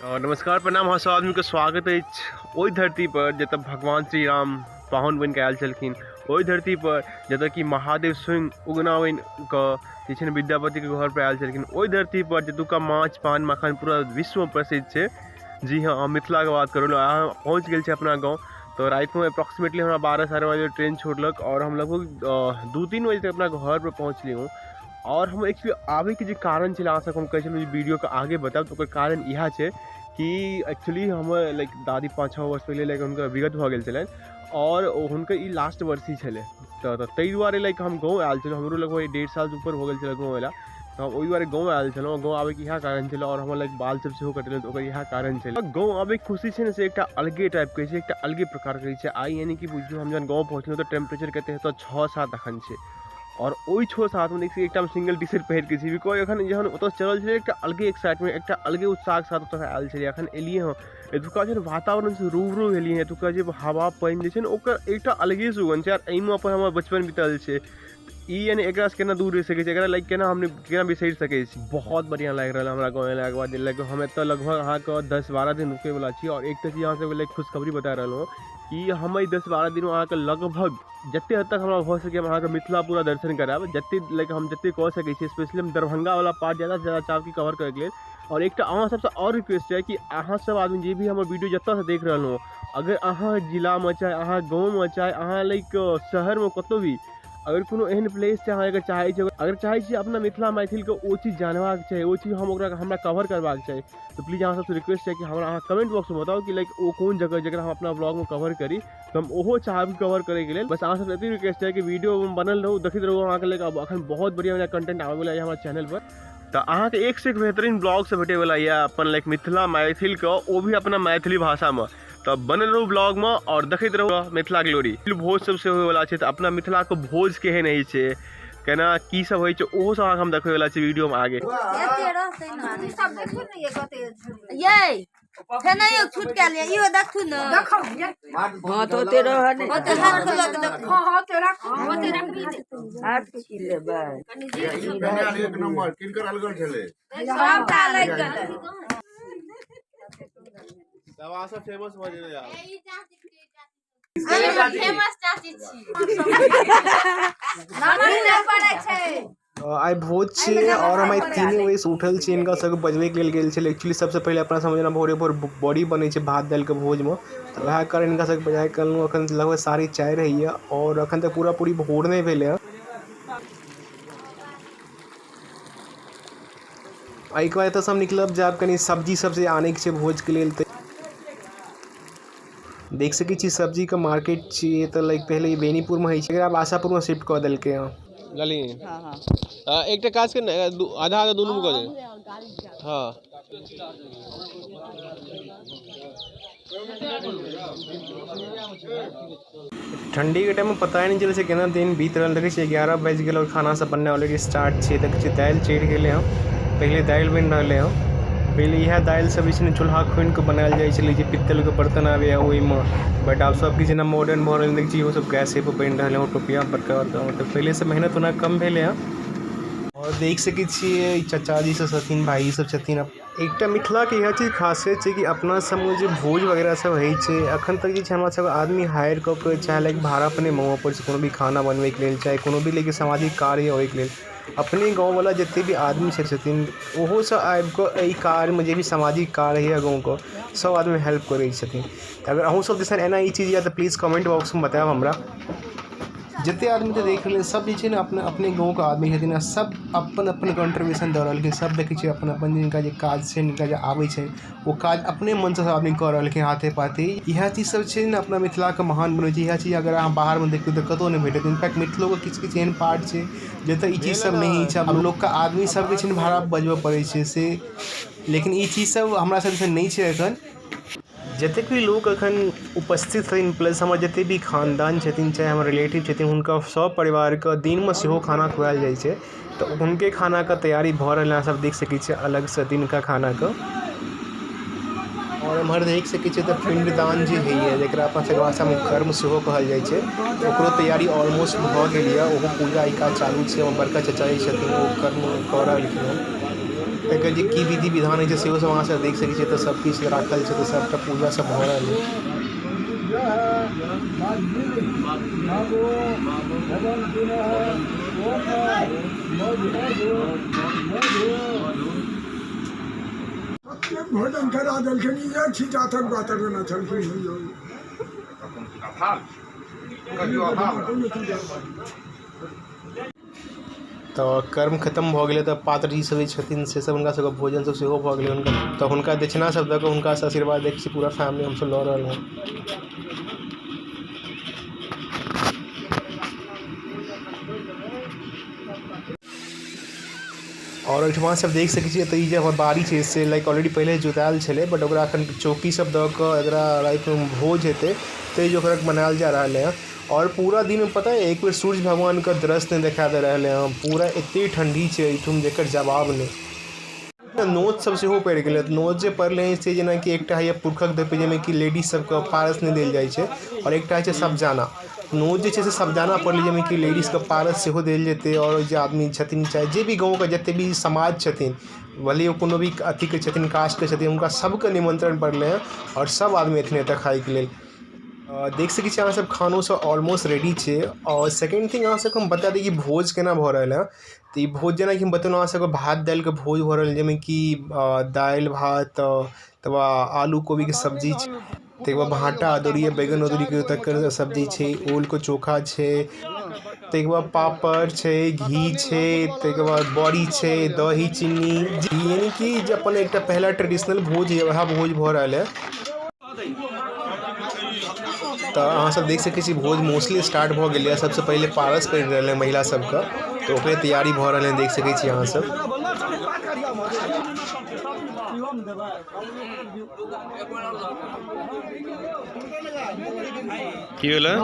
नमस्कार प्रणाम अहाँ सब आदमीके स्वागत अछि ओहि धरती पर जतऽ भगवान श्री राम पाहुन बनि कऽ आयल छलखिन, ओहि धरती पर जतऽ कि महादेव स्वयं उगना बनि कऽ जे छै ने विद्यापतिके घर पर आयल छलखिन, ओहि धरती पर जतुका माछ पान मखान पूरा विश्वमे प्रसिद्ध छै। जी हँ, हम मिथिलाके बात करू अहाँ पहुँच गेल छी अपना गाँव। तऽ रातिमे अप्रोक्सीमेटली हमरा 12 साढ़े 12 बजे ट्रेन छोड़लक आओर हम लगभग 2-3 बजे तक अपना घरपर पहुँचली हूँ। आओर हम एक्चुअली आबैके जे कारण छलै, अहाँ सबके हम कहै छलहुँ जे वीडियोके आगे बतायब, तऽ ओकर कारण इएह छै कि एक्चुअली हमर लाइक दादी 5-6 वर्ष पहिले लाइक हुनकर विगत भऽ गेल छलनि आओर हुनकर ई लास्ट बरसी छलै, तऽ ताहि दुआरे लाइक हम गाँव आयल छलहुँ। हमरो लगभग 1.5 सालसँ ऊपर भऽ गेल छलै गाँव अयला, तऽ हम ओहि दुआरे गाँव आयल छलहुँ। गाँव आबैके इएह कारण छलै आओर हमर लाइक बाल सब सेहो कटेलहुँ, तऽ ओकर इएह कारण छलै। गाँव आबैके खुशी छै ने, से एकटा अलगे टाइपके छै, एकटा अलगे प्रकारके होइ छै। आइ यानी कि बुझियौ हम जहन गाँव पहुँचलहुँ तऽ टेम्परेचर कते हेतै, 6-7 एखन छै आओर ओहि 6-7 मे देखै एकटा सिंगल टी शर्ट पहिरके छी, because एखन जहन ओतऽ चलल छलै एकटा अलगे एक्साइटमेंट, एकटा अलगे उत्साहके साथ ओतऽ आयल छलियै। एखन एलियै हँ, एतुका जे वातावरण से रूबरू भेलियै हँ, एतुका जे हवा पानि जे छै ने ओकर एकटा अलगे सुगन्ध छै। आर एहिमे अपन हमर बचपन बितल छै, ई यानी एकरासँ केना दूर रहि सकै छी, एकरा लाइक केना हम केना बिसरि सकै छी। बहुत बढ़िआँ लागि रहल हमरा गाँव अयलाके बाद। लाइक हम एतऽ लगभग अहाँके 10-12 दिन रुकैवला छी। आओर एकटा चीज अहाँ सबके लाइक खुशखबरी बता रहलहुँ कि हम एहि 10-12 दिनमे अहाँके लगभग जते हद तक हमरा भऽ सकै हम अहाँके मिथिला पूरा दर्शन करायब, जते लाइक हम जते कऽ सकै छी। स्पेशली हम दरभंगावला पार्ट ज्यादासँ ज्यादा चाहब कि कवर करैके लेल। आओर एकटा अहाँ सबसँ आओर रिक्वेस्ट यऽ कि अहाँ सब आदमी जे भी हमर वीडियो जतऽसँ देख रहलहुँ, अगर अहाँ जिलामे चाहे अहाँ गाँवमे चाहे अहाँ लाइक शहरमे कतहु भी अगर कोनो एहन प्लेस छै, अहाँ अगर चाहै छी, अगर चाहै छी अपना मिथिला मैथिलके ओ चीज जानबाक छै, ओ चीज हम ओकरा हमरा कवर करबाक छै, तऽ प्लीज अहाँ सबसँ रिक्वेस्ट छै कि हमरा अहाँ कमेंट बॉक्समे बताउ कि लाइक ओ कोन जगह जकरा हम अपना ब्लॉगमे कवर करी, तऽ हम ओहो चाहब कवर करैके लेल। बस अहाँ सबसँ एतबी रिक्वेस्ट है कि वीडियो बनल रहू, देखैत रहू। अहाँके लाइक अब अखन बहुत बढ़िया बढ़िया कंटेंट आबैवला यऽ हमर चैनल पर, तऽ अहाँके एक से एक बेहतरीन ब्लॉग सब भेटैवला यऽ अपन लाइक मिथिला मैथिलके, ओ भी अपना मैथिली भाषामे। तऽ बनल रहू ब्लॉगमे आओर देखैत रहू मिथिला ग्लोरी। भोज सब सेहो होइवला छै, तऽ अपना मिथिलाके भोज केहन होइ छै, केना की सब होइ छै, ओहो सब अहाँके हम देखैवला छी वीडियोमे आगे। ये फेनाइयो छूट गेल ये, इहो देखू ने। हाँ, तो ओते रह नहि। ओते हाथ लऽ कऽ देखू। हाँ, ओते राखू, ओते राखबी ने। हाथ के की लेबै? ई एक नंबर किनकर अलगल छलै? सबटा लागि गेलै। तब अहाँ सब फेमस भऽ जेबै आब। फेमस चाची छी। नमक नहि पड़ै छै। आइ भोज छै आओर हम आइ 3 बजेसँ उठल छी, हिनका सबके बजबैके लेल गेल छलै। एक्चुअली सबसँ पहिले अपना सबमे जेना भोरे भोर बड़ी बनै छै भात दालिके भोजमे, तऽ वएह कारण हिनका सबके बजाके अनलहुँ। एखन लगभग 4:30 होइए आओर एखन तक पूरा पूरी भोर नहि भेलै हँ। एहिके बाद एतऽसँ हम निकलब, जायब कनि सब्जी सब जे आनैके छै भोजके लेल। तऽ देख सकै छी सब्जीके मार्केट छियै तऽ लाइक पहिले ई बेनीपुरमे होइ छै, एकरा आब आशापुरमे शिफ्ट कऽ देलकै हँ। लाली, एकटा काज कर ने, आधा आधा दुनू कऽ दे। हाँ। ठंडी के टाइम में पता ही नहीं चलै छै केना दिन बीत रहल। देखै छियै 11 बाजि गेल और खाना सब बननाइ ऑलरेडी स्टार्ट छै। देखै छियै दालि चढ़ि गेलै हँ, पहिले दालि बनि रहलै हँ। पहिले इएह दालि सब जे छै ने चूल्हा खुनि कऽ बनायल जाइ छलै, जे पित्तलके बर्तन आबैए ओहिमे। बट आब सब किछु जेना मॉडर्न भऽ रहल, देखै छियै इहो सब गैसे पर बनि रहल हँ टोपिया बड़का बड़का। मतलब पहिलेसँ मेहनत ओना कम भेलै हँ। आओर देख सकै छियै चचाजी सब छथिन, भाई सब छथिन। एकटा मिथिलाके इएह चीज खासियत छै कि अपना सबमे जे भोज वगैरह सब होइ छै, अखन तक जे छै हमरा सबके आदमी हायर कऽ कऽ चाहे लाइक भाड़ा पर नहि मंगबऽ पड़ै छै कोनो भी खाना बनबैके लेल, चाहे कोनो भी लाइक सामाजिक कार्य होइके लेल। अपने गाँववला जते भी आदमी सब छथिन ओहो सब आबि कऽ एहि कार्यमे जे भी सामाजिक कार्य होइए गाँवके सब आदमी हेल्प करै छथिन। अगर अहूँ सब दिसन एना ई चीज यऽ तऽ प्लीज कमेंट बॉक्समे बतायब हमरा। जते आदमी तऽ देख रहलियै सब जे छै ने अपने अपने गाँवके आदमी छथिन आ सब अपन अपन कॉन्ट्रीब्यूशन दऽ रहलखिन। सब देखै छियै अपन अपन जिनका जे काज छै, जिनका जे आबै छै ओ काज अपने मनसँ सब आदमी कऽ रहलखिन हाथे पाथे। इएह चीज सब छै ने अपना मिथिलाके महान बनबै छै। इएह चीज अगर अहाँ बाहरमे देखबै तऽ कतहु नहि भेटत। इनफैक्ट मिथिलोके किछु किछु एहन पार्ट छै जतऽ ई चीज सब नहि छै। आब लोकके आदमी सबके छै ने भाड़ा बजबऽ पड़ै छै से, लेकिन ई चीज सब हमरा सब दिसन नहि छै। एखन जतेक भी लोक एखन उपस्थित छथिन, प्लस हमर जतेक भी खानदान छथिन चाहे हमर रिलेटिव छथिन, हुनका सब परिवारके दिनमे सेहो खाना खुआएल जाइ छै, तऽ हुनके खानाके तैयारी भऽ रहल अहाँ सब देख सकै छियै अलगसँ दिनका खानाके। आओर एम्हर देख सकै छियै तऽ पिण्डदान जे होइए, जकरा अपना सबके भाषामे कर्म सेहो कहल जाइ छै, ओकरो तैयारी ऑलमोस्ट भऽ गेल यऽ। ओहो पूजा ई काज चालू छै। हमर बड़का चचा जी छथिन, ओ कर्म कऽ रहलखिन हँ। एकर जे की विधि विधान होइ छै सेहो सब अहाँ सब देख सकै छियै। एतऽ सब किछु राखल छै, तऽ सबटा पूजा सब भऽ रहल है। भोजन करा देलखिन, एक छीटा तक बात ना छलखिन। तऽ कर्म खतम भऽ गेलै, तऽ पात्रजी सब जे छथिन से सब हुनका सबके भोजन सब सेहो भऽ गेलै हुनका। तऽ हुनका दक्षिणा सब दऽ कऽ हुनकासँ आशीर्वाद देखै छी पूरा फैमिली हमसब लऽ रहल हँ। आओर एहिठमा सब देख सकै छियै, तऽ ई जे हमर बाड़ी छै से लाइक ऑलरेडी पहिले जोतायल छलै, बट ओकरा एखन चौकी सब दऽ कऽ एकरा रातिमे भोज हेतै ताहि जोकरक बनायल जा रहल है। आओर पूरा दिनमे पता है एक बेर सूर्य भगवानके दृश्य नहि देखा दे रहलै हँ। पूरा एते ठण्डी छै एहिठाम जेकर जवाब नहि। नोत सब सेहो पड़ि गेलै। नोत जे पड़लै से जेनाकि एकटा होइए पुरखक देपै, जाहिमे कि लेडीज सबके पारस नहि देल जाइ छै, आओर एकटा होइ छै सबजाना। नोत जे छै से सबजाना पड़लै, जाहिमे कि लेडीजके पारस सेहो देल जेतै। आओर जे आदमी छथिन, चाहे जे भी गाँवके जते भी समाज छथिन, भले ओ कोनो भी अथीके छथिन, कास्टके छथिन, हुनका सबके निमन्त्रण पड़लै हँ आओर सब आदमी एथिन एतऽ खाइके लेल। देख सकै छी अहाँ सब, खानो सब ऑलमोस्ट रेडी छै। आओर सेकंड थिंग अहाँ सबके हम बता दी कि भोज केना भऽ रहल है। तऽ ई भोज जेनाकि हम बतेलहुँ अहाँ सबके, भात दालिके भोज भऽ रहल, जाहिमे कि दालि भात, तकर बाद आलू कोबीके सब्जी छै, ताहिके बाद भाँटा अदौरी बैगन अदौरीके तकर सब्जी छै, ओलके चोखा छै, ताहिके बाद पापड़ छै, घी छै, ताहिके बाद बड़ी छै, दही चीनी, यानी कि जे अपन एकटा पहिला ट्रेडिशनल भोज यऽ वएह भोज भऽ रहल है। तऽ अहाँ सब देख सकै छी भोज मोस्टली स्टार्ट भऽ गेल यऽ। सबसँ पहिले पारस पड़ि रहल है महिला सबके, तऽ ओकरे तैयारी भऽ रहल है, देख सकै छी अहाँ सब। की भेलै?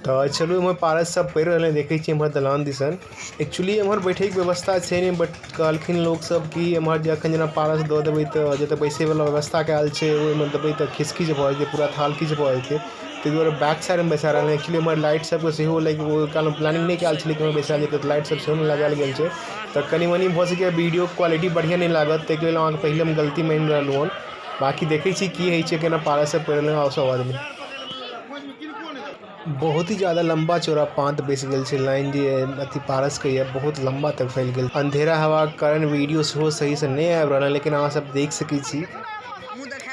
तऽ चलू एम्हर पारस सब पड़ि रहलै, देखै छियै एम्हर दलान दिसन। एक्चुअली एम्हर बैठैके व्यवस्था छै नहि, बट कहलखिन लोकसब कि एम्हर जे एखन जेना पारस दऽ देबै तऽ जतऽ बैसैवला व्यवस्था कयल छै ओहिमे देबै तऽ खिचखिच भऽ जेतै, पूरा थाल किच भऽ जेतै, ताहि दुआरे बैक साइडमे बैसा रहल। एक्चुअली एम्हर लाइट सबके सेहो लाइक ओहि कालमे प्लानिंग नहि कयल छलै कि एम्हर बैसायल जेतै, तऽ लाइट सब सेहो नहि लगायल गेल छै। तऽ कनि मनि भऽ सकैए वीडियो क्वालिटी बढ़िआँ नहि लागत, ताहिके लेल अहाँके पहिले हम गलती मानि रहलहुँ हन। बाँकी देखै छी की होइ छै, केना पारस सब पड़ि रहलै। सब आदमी बहुत ही ज़्यादा लंबा चौड़ा पाँत बैस गेल छै, लाइन जे अथी पारस के यऽ बहुत लंबा तक फैल गेल। अंधेरा हेबाक कारण वीडियो सेहो सही से नहि आबि रहल है, लेकिन अहाँ सब देख सकै छी।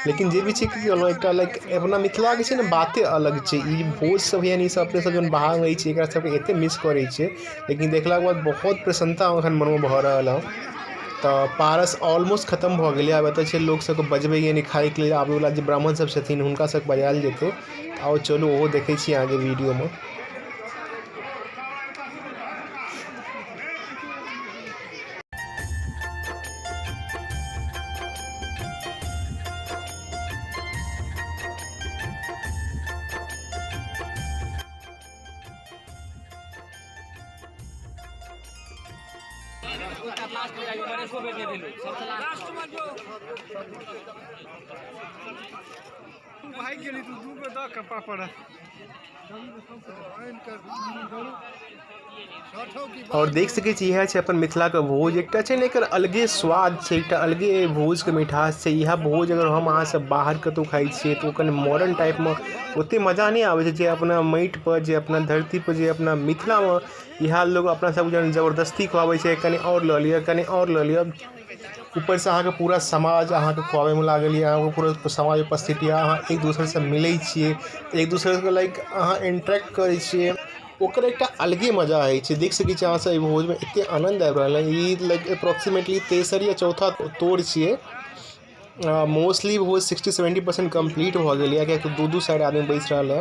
लेकिन जे भी छै की कहलहुँ, एकटा लाइक अपना मिथिलाके छै ने बाते अलग छै। ई भोज सब यानी सब अपने सब जहन बाहर रहै छियै एकरा सबके एते मिस करै छियै, लेकिन देखलाके बाद बहुत प्रसन्नता एखन मनमे भऽ रहल हँ। तऽ पारस ऑलमोस्ट खतम भऽ गेलै। आब एतऽ छै लोक सबके बजबै यानी खाइके लेल आबैवला जे ब्राह्मण सब छथिन हुनका सबके बजायल जेतै। आउ चलू ओहो देखै छी अहाँके वीडियोमे। और देख सकै छी इएह छै अपन मिथिलाके भोज। एकटा छै ने एकर अलगे स्वाद छै, एकटा अलगे भोजके मिठास छै। इएह भोज अगर हम अहाँ सब बाहर कतहु खाइ छियै तऽ ओ कनि मॉडर्न टाइपमे ओते मजा नहि आबै छै जे अपना माटि पर, जे अपना धरती पर, जे अपना मिथिलामे इएह लोग अपना सब जन जबरदस्ती खुआबै छै, कनि आओर लऽ लिअ, कनि आओर लऽ लिअ। ऊपरसँ अहाँके पूरा समाज अहाँके खुआबैमे लागल यऽ, अहाँके पूरा समाज उपस्थित यऽ, अहाँ एक दोसरसँ मिलै छियै, एक दोसरके लाइक अहाँ इंटरेक्ट करै छियै, ओकर एकटा अलगे मजा होइ छै। देख सकै छी अहाँ सब एहि भोजमे एते आनन्द आबि रहल है। ई लाइक अप्रोक्सीमेटली तेसर या चौथा तोड़ छियै। मोस्टली भोज 60-70% कम्प्लीट भऽ गेल यऽ, कियाकि दू दू साइड आदमी बैस रहल है,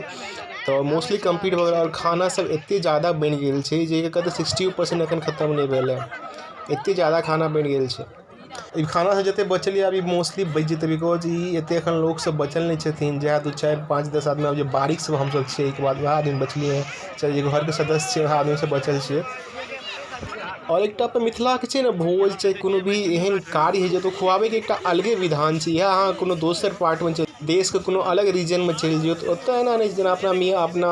तऽ मोस्टली कम्प्लीट भऽ गेल। आओर खाना सब एते ज्यादा बनि गेल छै जे कतौ 60% एखन खतम नहि भेल है, एते ज्यादा खाना बनि गेल छै। ई खाना सब जते बचल यऽ अभी मोस्टली बचि जेतै, because ई एते एखन लोक सब बचल नहि छथिन। जएह 2 4 5 10 आदमी आब जे बारीक सब हमसब छियै, एहिके बाद वएह आदमी बचलियै हँ, चाहे जे घरके सदस्य छै वएह आदमी सब बचल छियै। आओर एकटा अपन मिथिलाके छै ने भोज, चाहे कोनो भी एहन कार्य होइ छै तऽ खुआबैके एकटा अलगे विधान छै। इएह अहाँ कोनो दोसर पार्टमे छै, देशके कोनो अलग रीजनमे चलि जइयौ तऽ ओतय एना नहि छै जेना अपना अपना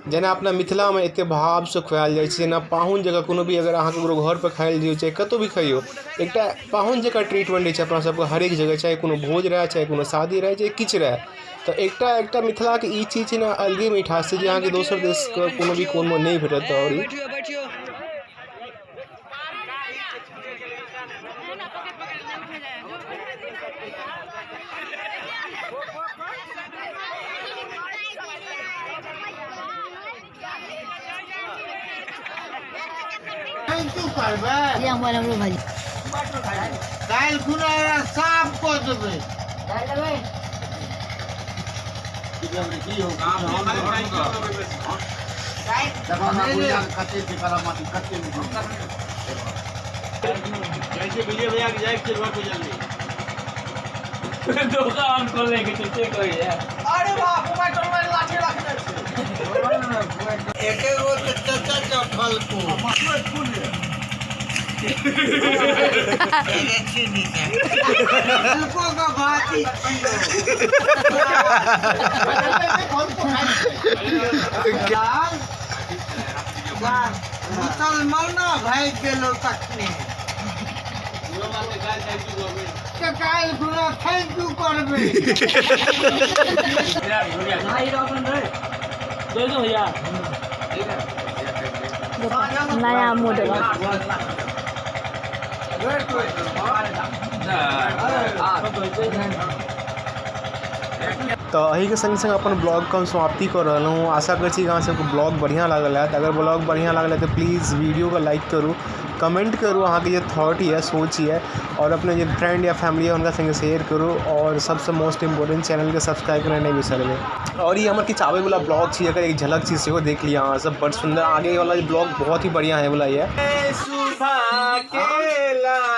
जेना अपना मिथिलामे एतेक भावसँ खुआयल जाइ छै। जेना पाहुन जकाँ कोनो भी अगर अहाँ ककरो घरपर खाइ लए जइयौ, चाहे कतहु भी खइयौ, एकटा पाहुन जकाँ ट्रीटमेंट होइ छै अपना सबके हरेक जगह, चाहे कोनो भोज रहए, चाहे कोनो शादी रहए, चाहे किछु रहए। तऽ एकटा एकटा मिथिलाके ई चीज छै ने, अलगे मिठास छै जे अहाँके दोसर देशके कोनो भी कोनमे नहि भेटत। आओर ई मुसलमानो भागि गेलो तखने तऽ काल्हि खुना thank you करबै। नया मॉडल। तऽ एहिके सङ्ग सङ्ग अपन ब्लॉगके हम समाप्ति कऽ रहलहुँ। आशा करै छी कि अहाँ सबके ब्लॉग बढ़िआँ लागल हैत। अगर ब्लॉग बढ़िआँ लागल हैत तऽ प्लीज वीडियोके लाइक करू, कमेंट करू अहाँके जे थॉट यऽ, सोच यऽ, आओर अपने जे फ्रेंड या फैमिली यऽ हुनका सङ्गे शेयर करू, आओर सबसँ मोस्ट इम्पोर्टेंट चैनलके सब्सक्राइब करनाइ नहि बिसरबै। आओर ई हमर किछु आबैवला ब्लॉग छी, एकर एक झलक छी, सेहो देख लिअ अहाँ सब। बड़ सुन्दर आगेवला ब्लॉग बहुत ही बढ़िआँ होइवला यऽ। सुबह के।